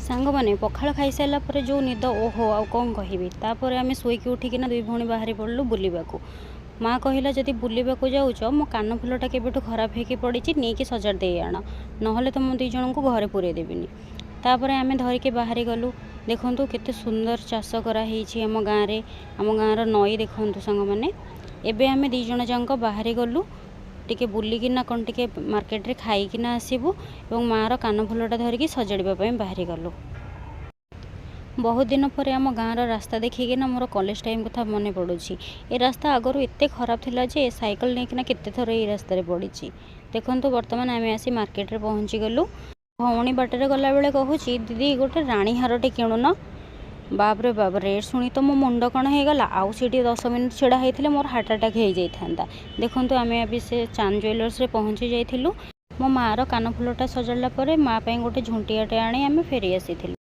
ସାଙ୍ଗମାନେ, ପଖାଳ ଖାଇସାରିଲା ପରେ ଯେଉଁ ନିଦ, ଓହୋ, ଆଉ କ'ଣ କହିବି। ତାପରେ ଆମେ ଶୋଇକି ଉଠିକିନା ଦୁଇ ଭଉଣୀ ବାହାରି ପଡ଼ିଲୁ ବୁଲିବାକୁ। ମା କହିଲା, ଯଦି ବୁଲିବାକୁ ଯାଉଛ, ମୋ କାନଫୁଲଟା କେବେଠୁ ଖରାପ ହେଇକି ପଡ଼ିଛି, ନେଇକି ସଜାଡ଼ି ଦେଇ ଆଣ, ନହେଲେ ତ ମୁଁ ଦୁଇ ଜଣଙ୍କୁ ଘରେ ପୁରେଇ ଦେବିନି। ତାପରେ ଆମେ ଧରିକି ବାହାରି ଗଲୁ। ଦେଖନ୍ତୁ, କେତେ ସୁନ୍ଦର ଚାଷ କରାହେଇଛି ଆମ ଗାଁରେ। ଆମ ଗାଁର ନଈ ଦେଖନ୍ତୁ ସାଙ୍ଗମାନେ। ଏବେ ଆମେ ଦୁଇ ଜଣ ଯାକ ବାହାରି ଗଲୁ ଟିକେ ବୁଲିକିନା କ'ଣ ଟିକେ ମାର୍କେଟରେ ଖାଇକିନା ଆସିବୁ ଏବଂ ମାଆର କାନଫୁଲଟା ଧରିକି ସଜାଡ଼ିବା ପାଇଁ ବାହାରି ଗଲୁ। ବହୁତ ଦିନ ପରେ ଆମ ଗାଁର ରାସ୍ତା ଦେଖିକିନା ମୋର କଲେଜ ଟାଇମ୍ କଥା ମନେ ପଡ଼ୁଛି। ଏ ରାସ୍ତା ଆଗରୁ ଏତେ ଖରାପ ଥିଲା ଯେ ସାଇକେଲ ନେଇକିନା କେତେ ଥର ଏଇ ରାସ୍ତାରେ ପଡ଼ିଛି। ଦେଖନ୍ତୁ, ବର୍ତ୍ତମାନ ଆମେ ଆସି ମାର୍କେଟରେ ପହଞ୍ଚିଗଲୁ। ଭଉଣୀ ବାଟରେ ଗଲାବେଳେ କହୁଛି, ଦିଦି, ଗୋଟେ ରାଣୀ ହାରଟେ କିଣୁନ। ବାପରେ ବାପ, ରେଟ୍ ଶୁଣି ତ ମୋ ମୁଣ୍ଡ କ'ଣ ହେଇଗଲା। ଆଉ ସେଇଠି 10 ମିନିଟ୍ ଛିଡ଼ା ହେଇଥିଲେ ମୋର ହାର୍ଟ ଆଟାକ୍ ହେଇଯାଇଥାନ୍ତା। ଦେଖନ୍ତୁ, ଆମେ ଏବେ ସେ ଚାନ୍ଦ ଜୁଏଲର୍ସରେ ପହଞ୍ଚି ଯାଇଥିଲୁ। ମୋ ମାଆର କାନଫୁଲଟା ସଜାଡ଼ିଲା ପରେ ମା ପାଇଁ ଗୋଟେ ଝୁଣ୍ଟିଆଟେ ଆଣି ଆମେ ଫେରି ଆସିଥିଲୁ।